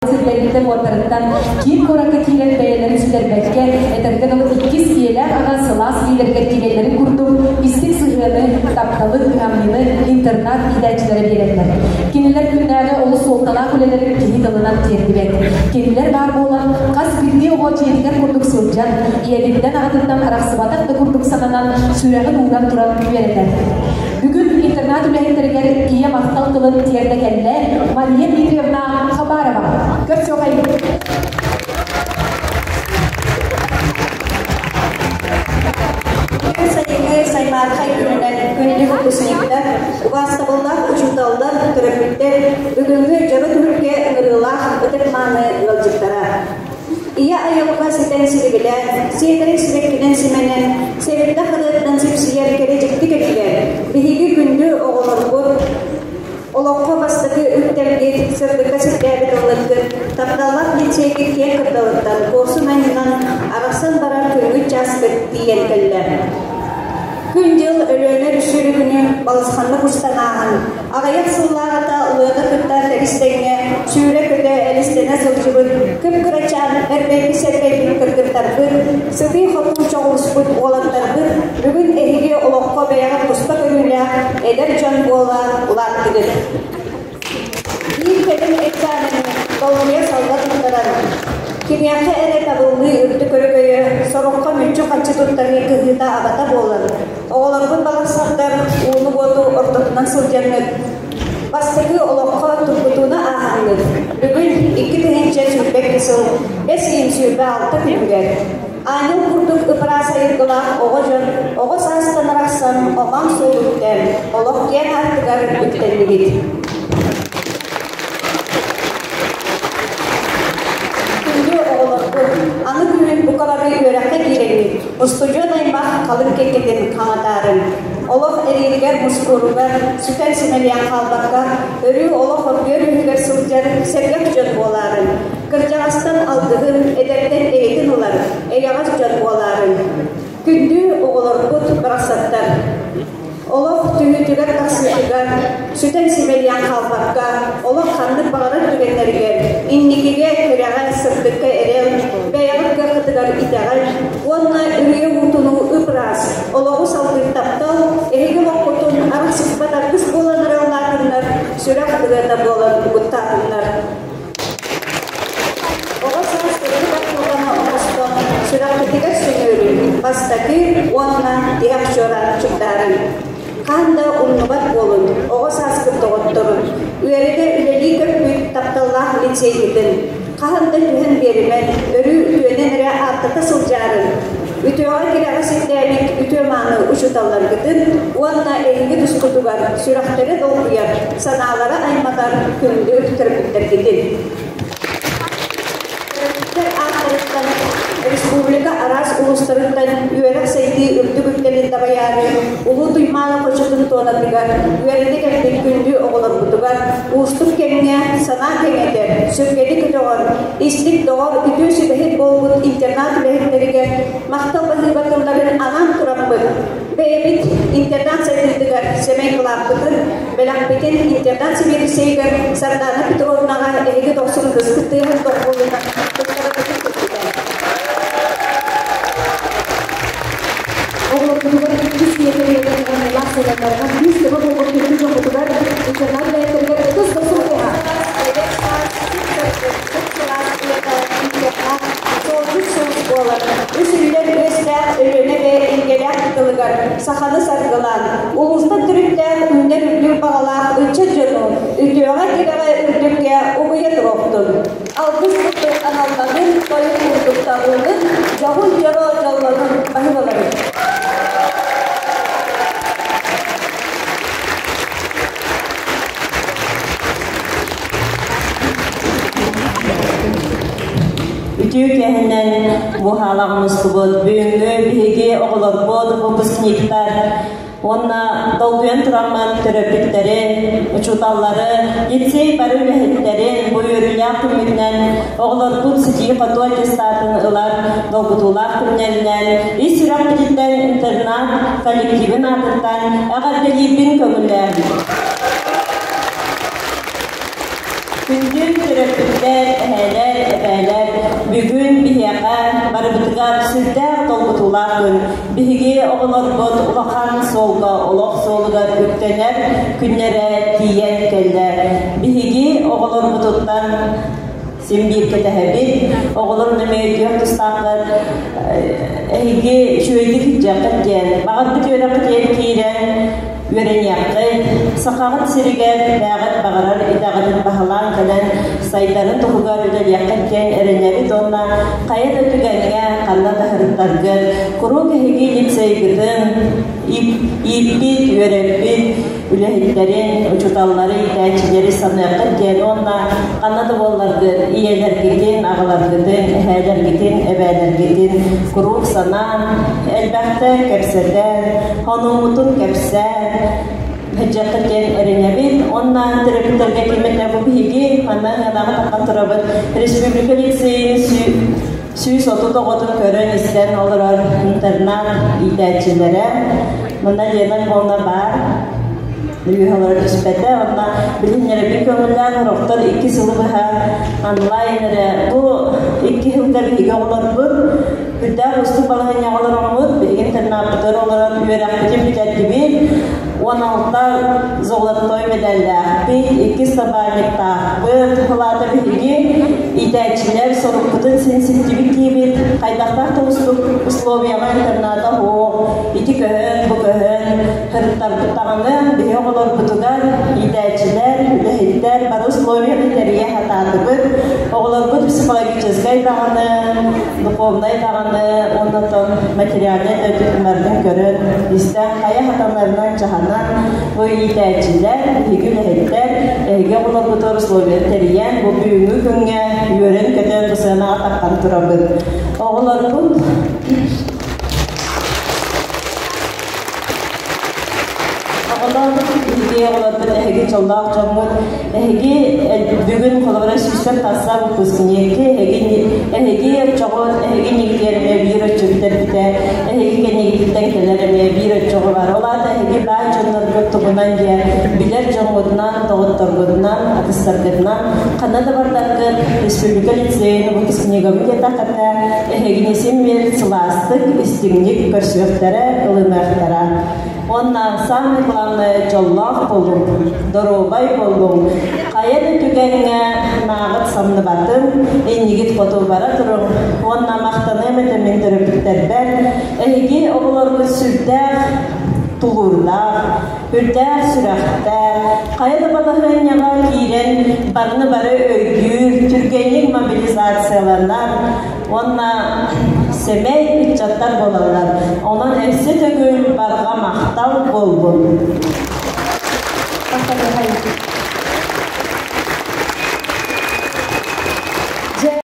Сирдэриттэн-уоттарыттан киин куоракка киирэн бэйэлэрин сүтэрбэккэ, этэргэ дылы иккис ийэлээх аҕа сылаас илиилэригэр киирэллэрин курдук истиҥ сыһыаны, тапталы, кыһамньыны интернат иитээччилэрэ биэрэллэр. Кинилэр күннээҕи олус суолталаах үлэлэрин киһи тылынан тиэрдибэт. Кинилэр баар буолан, хас биирдии оҕо дьиэтигэр курдук сылдьан, ийэтиттэн-аҕатыттан арахсыбатах да курдук сананан, сүрэҕин ууран туран үөрэтэр. Бүгүн интернат үлэһиттэригэр ийэ махтал тылын тиэрдэ кэллэ Мария Дмитриевна Хабарова. Көрсүөхэй! Күн сайыҥҥы саймаархай күнүнэн күндү выпускниктар, убаастабыллаах учууталлар, төрөппүттэр, бүгүҥҥү дьоро түһүлгэ ыҥырыылаах ытык-мааны ыалдьыттара. Ийэ айылҕа ситэн силигилээн, сиэтэрэй сибэккинэн симэнэн, сэбирдэх ырыатынан сипсийэр кэрэ дьикти кэмигэр биһиги күндү оҕолорбут олоххо бастакы үктэлгит, сырдыкка сирдээбит ыллыккыт, тапталлаах лицейгит киэҥ кырдалыттан куорсун анньынан арахсан барар күҥҥүт чааскыт тиийэн кэллэ. Күн-дьыл Өлүөнэ өрүс балысханнык устан ааһан, Аҕыйах сыллааҕыта Лыаны кытта тэбис-тэҥҥэ сүүрэ-көтө элистэнэ сылдьыбыт кып-кырачаан эрбэйбит-сэрбэйбит кыргыттарбыт, сытыы-хотуу чоҕулуспут уолаттарбыт бүгүн эһиги олоххо бэйэҕит туспа көрүүлээх эдэр дьон буола улааттыгыт. Биир кэлим экзамены долгуйа салла туттаран, кимиэхэ эрэ табыллыы үрдүк өрөгөйө, сороххо мүччү-хаччы туттарыы кыһыыта-абата буолан, Оҕолорбут балыксыттар ууну-уоту ортотунан сылдьаҥҥыт, бастакы олоххо тургутууну ааһаҥҥыт, бүгүн 2022 сыл бэс ыйын 26 күнүгэр аанньал курдук ып-ыраас айылгылаах оҕо дьон оҕо саастан арахсан омоон суол үктээн, олох киэҥ аартыгар үктэннигит. Күндү оҕолорбут, аны күһүн бука бары үөрэххэ киирэҥҥит, устудьуон аймах халыҥ кэккэтин хаҥатаарын, олох эрииригэр-мускууругар сүтэн-симэлийэн хаалбакка, өрүү олох оргуйар үһүгэр сылдьар сэргэх дьон буолаарын, кырдьаҕастан алгыһын, эдэртэн эйэтин ылар эйэҕэс дьон буолаарын. Күндү оҕолорбут барахсаттар! Олох түһүүтүгэр-тахсыытыгар сүтэн-симэлийэн хаалбакка, олох ханнык баҕарар түгэннэригэр инникигэ, кэрэҕэ, сырдыкка эрэл, бэйэҕит кыаххытыгар итэҕэл уонна үрүйэ уутунуу ып-ыраас, олоҕу салгыыр таптал эһиги олоххутун арахсыспат аргыс буолан арыаллаатыннар, сүрэх ырыата буолан угуттаатыннар. Оҕо саас сырдык ахтылҕана оҥостон, сүрэхпитигэр сөҥүөрүн, бастакы уонна тиһэх чуораан чугдаарыҥ. Хаһан да умнубат буолун, оҕо сааскыт доҕотторун, үөрэтэ үлэлии көппүт тапталлаах лицейгитин, хаһан да түһэн биэримэн, өрүү үтүөнэн эрэ ааттата сылдьаарын, үтүөҕэ кэрэҕэ сирдээбит үтүө-мааны учууталларгытын уонна эһиги тускутугар сүрэхтэрэ долгуйар, санаалара айматар күндү төрөппүттэргитин. Төрөппүттэр ааттарыттан республика араас улуустарыттан үөрэх-сайдыы үрдүк үктэлин дабайаары Улуу Туймаада хочотун туонатыгар үөрэнэ кэлбит күндү оҕолорбутугар уустук кэмҥэ санаа кэҥэтэр, сүргэни көтөҕөр, истиҥ доҕор, үтүө сүбэһит буолбут интернат үлэһиттэригэр махтал баһыыба тылларын анаан тураммыт, бэйэбит интернат сайдыытыгар сэмэй кылааппытын, бэлэхпитин интернат сэбиэдиссэйигэр Сардаана Петровнаҕа эһиги дохсун ытыспыт тыаһын доҕуһуолунан туттараргытын күүппүтэ. Оҕолорбутугар иккис ийэ кэриэтэ кыһамньылаах сыһыаннарынан күүс-көмө буолбут күндү дьоммутугар интернат үлэһиттэригэр ытыс дохсун тыаһа. Эдэр саас сып-сырдык, сып-сылаас уйата интернат суолдьут сулус буолан, үс үллэр үөстээх Өлүөнэ бэйэ илгэлээх тылыгар саханы саргылаан, улуустан төрүттээх үүнэр үрдүк баҕалаах ыччат дьону үтүөҕэ-кэрэҕэ үрдүккэ угуйа туруохтун. Алгыс курдук аналланын, тойук курдук табыллын, дьоһун дьоро дьоллонун баһыыбаларын. Үтүө киэһэнэн бу хаалаҕын мустубут бүгүҥҥү биһиги оҕолорбут, выпускниктар уонна долгуйан тураммын төрөппүттэрин, учууталлары, лицей бары үлэһиттэрин бу үөрүүлээх күммүтүнэн оҕолорбут ситии-хотуу аттестатын ылар долгутуулаах күннэринэн ис сүрэхпититтэн интернат коллективын аатыттан эҕэрдэлиирбин көҥүллээбит. Күндү төрөппүттэр, эһээлэр, эбээлэр, бүгүн биһиэхэ барыбытыгар сүрдээх долгутуулаах күн. Биһиги оҕолорбут улахан суолга, олох суолугар үктэнэр күннэрэ тиийэн кэллэ. Биһиги оҕолорбутуттан син биир кэтэһэбит. Оҕолор нөмүө өйдүөх тустааххыт эһиги үчүгэйдик илдьэххит диэн, баҕарбыт үөрэххитигэр киирэн үөрэниэххит, Сахаҕыт сиригэр бэйэҕит баҕарар идэҕитин баһылаан кэлэн сайдарын туһугар үлэлиэххит диэн эрэнэбит уонна хайа да түгэҥҥэ ханна да сырыттаргыт куруук эһиги лицейгытын ииппит, үөрэппит үлэһиттэрин, учууталлары, иитээччилэри саныаххыт диэн уонна ханна да буолларгыт ийэлэргитин, аҕаларгытын, эһээлэргитин, эбээлэргитин куруук санаан, элбэхтэ кэпсэтэн, хонууммутун кэпсээн, сылдьыаххыт диэн эрэнэбит. Уонна төрөппүттэргэ кимэтэ бу биһиги манна ыанаҕа таххан турабыт. Республика лицейин 130 оҕотун көрөн-истэн олорор интернат иитээччилэрэ. Манна Лена Львовна баар. Үөһэ олоро түспэтэ. Онно билиннэрэбин көҥүллээн сорохтор 2 сылы быһа онлайн эрэ бу 2 сылга биһиги оҕолорбут үрдээх уустук балаһыанньаҕа олороммут, билигин интернаппытыгар олорон үөрэхпитин бүтэрдибит. 16 золотой медаллаахпыт, 2 сабаанньыктаахпыт. Ол аата биһиги иитээччилэр сорукпутун син ситтибит диибит. Хайдахтаах да уустук условияҕа интерната суох, ити көһөн, бу көһөн, кырыттарбыт даҕаны биһи оҕолорбутугар иитээччилэр, үлэһиттэр бары условияны тэрийэ сатаатыбыт. Оҕолорбут психологическай даҕаны, духовнай даҕаны уонна материальнай да өттүннэрин көрөн, истэн, хайа сатанарынан дьаһанан, бу иитээччилэр, биһиги үлэһиттэр, эһиги оҕолорбутугар условияны тэрийэн, бу бүгүҥҥү күҥҥэ үөрэн-көтөн бу сыанаҕа таххан турабыт. Оҕолорбут Оҕолор, биһиги оҕолорбут эһиги дьоллоох дьоммут. Эһиги бүгүн холобура сүүстэн тахса выпускники, эһиги эһиги оччоҕут, эһиги нигитигэр эмиэ биир оччо бүтэрбитэ, эһиги кэннигититтэн кэлэр эмиэ биир оччоҕу бар. Ол аата эһиги баар дьонноргут тугунан диэн билэр дьоҥҥутунан, доҕотторгутунан, атыстаргытынан ханна да бардаргыт республика лицейин выпускнигабыт диэтэххитинэ, эһигини син биир сылаастык, истиҥник көрсүөхтэрэ, ылыныахтара. Уонна самое главное дьоллоох буолуҥ, доруобай буолуҥ, хайа да түгэҥҥэ нааҕыт самныбатын, иннигит хоту бара туруҥ. Уонна махтаныам этэ мин төрөппүттэрбэр, эһиги оҕолоргут сүрдээх тулуурдаах, үрдээх сүрэхтээх, хайа да балаһыанньаҕа киирэн барыны бары өйдүүр, түргэнник мобилизацияланар уонна сэмэй ыччаттар буолаллар. Онон өссө төгүл барҕа махтал буоллун.